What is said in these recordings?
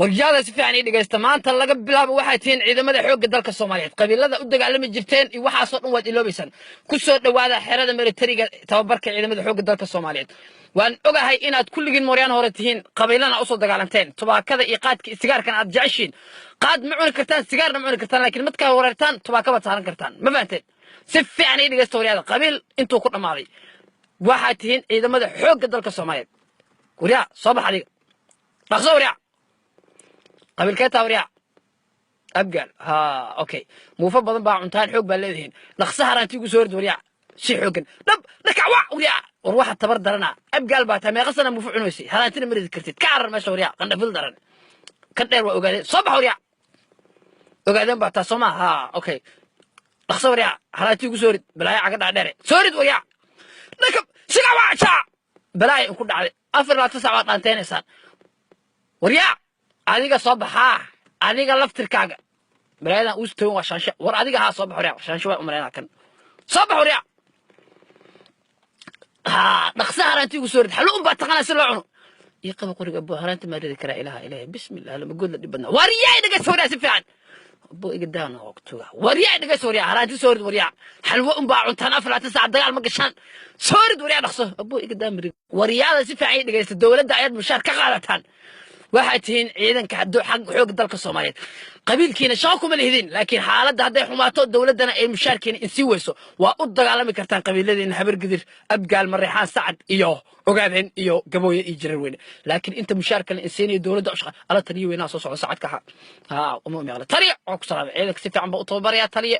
Warjaada, si fiican ii dhegaysta. Maanta laga bilaabo waxay tihiin ciidamada xoogga dalka Soomaaliyeed. Qabiilada u dagaalami jirteen iyo waxaasoo dhan waad iloobaysaan. Ku soo dhowaada xerada militariga tababarka ciidamada xoogga dalka Soomaaliyeed. Waan ogahay inaad kulligiin mooryaan hore tihiin, qabiilana usoo dagaalanteen, tubaakada iyo qaadka iyo sigaarkana aad jeceshiin. Qaad ma cuni kartaan, sigaarna ma cuni kartaan, laakiin markaa wareertaan tubaaka baad saaran kartaan. Ma fahanteen? Si fiican ii dhegaysta, waryaada. Qabiil intuu ku dhammaaday, waxaad tihiin ciidamada xoogga dalka Soomaaliyeed. Waryaa, soo bax adiga, dhaqso. Waryaa, qabiilkee taa? Waryaa, Abgaal. Ha, okay, muufo badan baa cuntaan, xoog baa leedihiin. Dhaqso haraantii ugu soo hord, waryaa, si xooggan dhab dhakac wa. Waryaa, war waxa tabar darana Abgaal baa taa. Meeqa sana muufo cunaysay? Haraantina ma ridi kartid. Ka carar meesha, waryaa, qandhafil daran. Kan dheer waa Ogaadeen. Soo bax, waryaa, Ogaadeen baa taa, soo maa? Ha, okay, dhaqso, waryaa, haraantii ugu soo rid. Balaayo caga dhaadheere, soo rid, waryaa. Dhakab siga waaja, balaayo inku dhacday. 24 saac baad dhaanteynaysaan. Waryaa, adiga soo baxaa, adiga laftirkaaga balaayadan uus togan waa Shaanshe. War adiga, haa, soo bax, waryaa. Shaanshe waa umaleynaa kan. Soo bax, waryaa. Haa, dhaqsa haraantii ugu soo rid. Xallo un baa taqaanaa si loo cuno. Ii qaba qoriga, abo. Haraanti maa ridi karaa? Ilaha ilaha, bismillah, lama good la dhib badnaa. Waryaa, dhegeysta, waryaa, si fiican. Abo, iga daana waqtiga. Waryaa, dhegeysta, waryaa, haraanti soo rid. Waryaa, xalwo un baa cuntaan, 24 saac dagaal ma gashaan. Soo rid, waryaa, dhaqso. Abo, iga daa marig. Waryaada, si fiican ii dhegeysta. Dowladda ayaad mushaar ka qaadataan. Waxaad tihiin ciidanka xag xoogga dalka Soomaaliyeed. Qabiilkiina shaqo kuma lihidin, laakiin xaaladda hadday xumaato, dowladdana ay mushaarkiina insii weyso, waa u dagaalami kartaan qabiiladiina: Habargidir, Abgaal, Mareexaan, Sacad iyo Ogaadeen iyo Gabooye iyo Jirar Weyne. Laakiin inta mushaarka la insiinayo dowladda u shaqa ala. Taliye weynaa soo socda, Sacadka ha ha uma meeqla. Taliye, waa ku salaamay. Ciidanka si fiican baa u tababarayaa, taliye.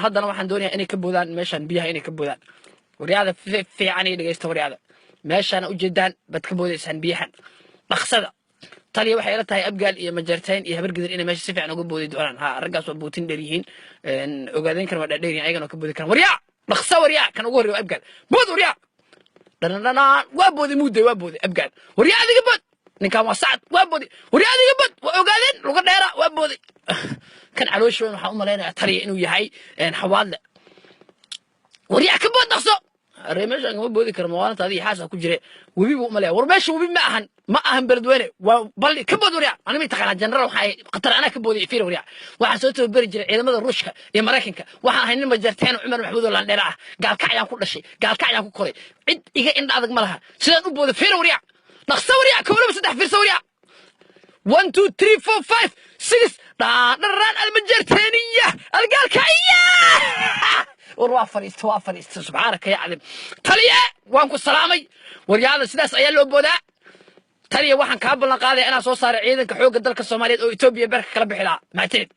Haddana waxaan doonayaa inay ka boodaan meeshan biyaha, inay ka boodaan. Waryaada, fiican iyo dhegeysta. Waryaada, meeshaana ujeedaan baad ka boodaysaan biyahan, dhaqsada. Taliya, waxay ila tahay Abgaal iyo Majartain iyo Habargidir inay meesha si fiican uga boodi doonaan. Ha, raggaas waa bootin dheer yihiin. Ogaadeen kan waa dhaadheer yihiin, ayagana waa ka boodi karaan. Waryaa, dhaqsa, waryaa. Kan ugu horreeya waa Abgaal. Bood, waryaa. Dhanadhanaan, waa booday, muuday, waa booday Abgaal. Waryaa, adiga bood. Ninkan waa Sacad, waa booday. Waryaa, adiga bood. Waa Ogaadeen, luga dheera, waa booday. Kan caloosha weyn waxaan u malaynayaa, taliya, inuu yahay Xawaadle. Waryaa, ka bood, dhaqso. Aree, meeshaan kama boodi karo, mawaalinta adiga xaasa ku jire. Webi buu umalaya. War meesha webi ma ahan, ma ahan Beledweyne, waa balli. Ka bood, waryaa. Aniga may taqaanaa general, waxaa qatar anaa ka booday. Fiir, waryaa, waxaan soo tababari jiray ciidamada Ruushka iyo Maraykanka. Waxaan ahay nin Majarteen Cumar Maxamuud oo landheera ah. Gaalkacyaan ku dhashay, gaalkacyaan ku koray. Cid iga indha adag ma laha. Sidaan u booday fiir, waryaa, dhaqso, waryaa. Kow, laba, saddex, fiirsa, waryaa. One, two, three, four, five, six. Dhaadharaan almajarteeniya algaalkacya. War waa fadhiista, waa fadhiista. Subxaanaka ya cadim. Taliye, waan ku salaamay. Waryaada, sidaas ayaa loo boodaa. Taliya, waxaan kaa ballan qaadaya inaan soo saaray ciidanka xoogga dalka Soomaaliyeed oo Etoobiya beerka kala bixi lahaa. Mahadsanid.